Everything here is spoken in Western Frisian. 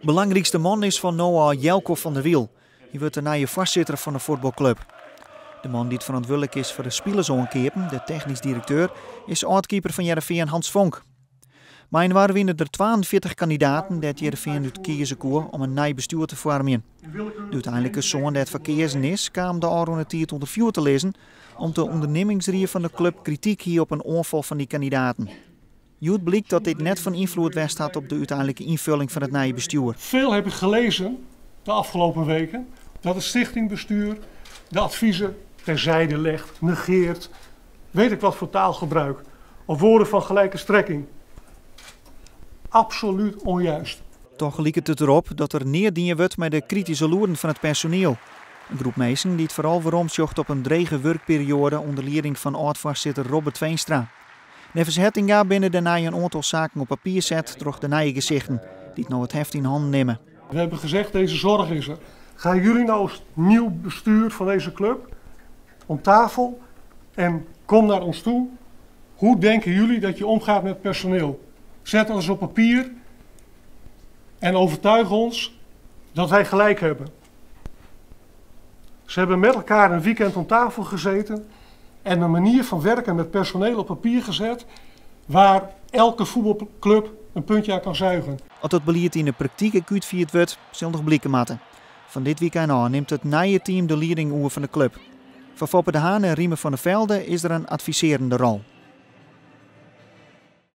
Belangrykste man is fan no ôf Jelko van der Wiel. Hy wurdt de nije foarsitter fan de fuotbalklup. De man dy't ferantwurdlik is foar de spilersoankeapen, de technysk direkteur, is âld-keeper fan Hearrenfean Hans Vonk. Mei-inoar wiene der 42 kandidaten dêr't Hearrenfean út kieze koe om in nij bestjoer te foarmjen. De úteinlike persoan dêr't foar keazen is, kaam de ôfrûne tiid ûnder fjoer te lizzen om't de ûndernimmingsrie fan de klup krityk hie op in oantal fan dy kandidaten. Hjoed blykt dat dit net fan ynfloed west hat op de úteinlike ynfolling fan it nije bestjoer. Veel heb ik gelezen de afgelopen weken dat het stichtingbestuur de adviezen terzijde legt, negeert, weet ik wat voor taalgebruik of woorden van gelijke strekking. Absoluut onjuist. Toch liket it derop dat der neat dien wurdt mei de krityske lûden fan it personiel. In groep minsken dy't foaral weromsjocht op in drege wurkperioade ûnder lieding fan âld-foarsitter Robert Veenstra. Neffens Hettinga binne dêrnei in oantal saken op papier set troch de nije gesichten, dy't no it heft yn hannen nimme. We hebben gezegd, deze zorg is er. Gaan jullie nou als nieuw bestuur van deze club om tafel en kom naar ons toe. Hoe denken jullie dat je omgaat met personeel? Zet dat eens op papier en overtuig ons dat wij gelijk hebben. Ze hebben met elkaar een weekend om tafel gezeten en een manier van werken met personeel op papier gezet waar elke voetbalclub een puntje aan kan zuigen. As it belied yn de praktyk útfierd wurdt, sil noch bliken moatte. Fan dit wykein ôf nimt it nije team de lieding oer fan de klup. Foar Foppe de Haan en Riemer van der Velde is der in advisearjende rol.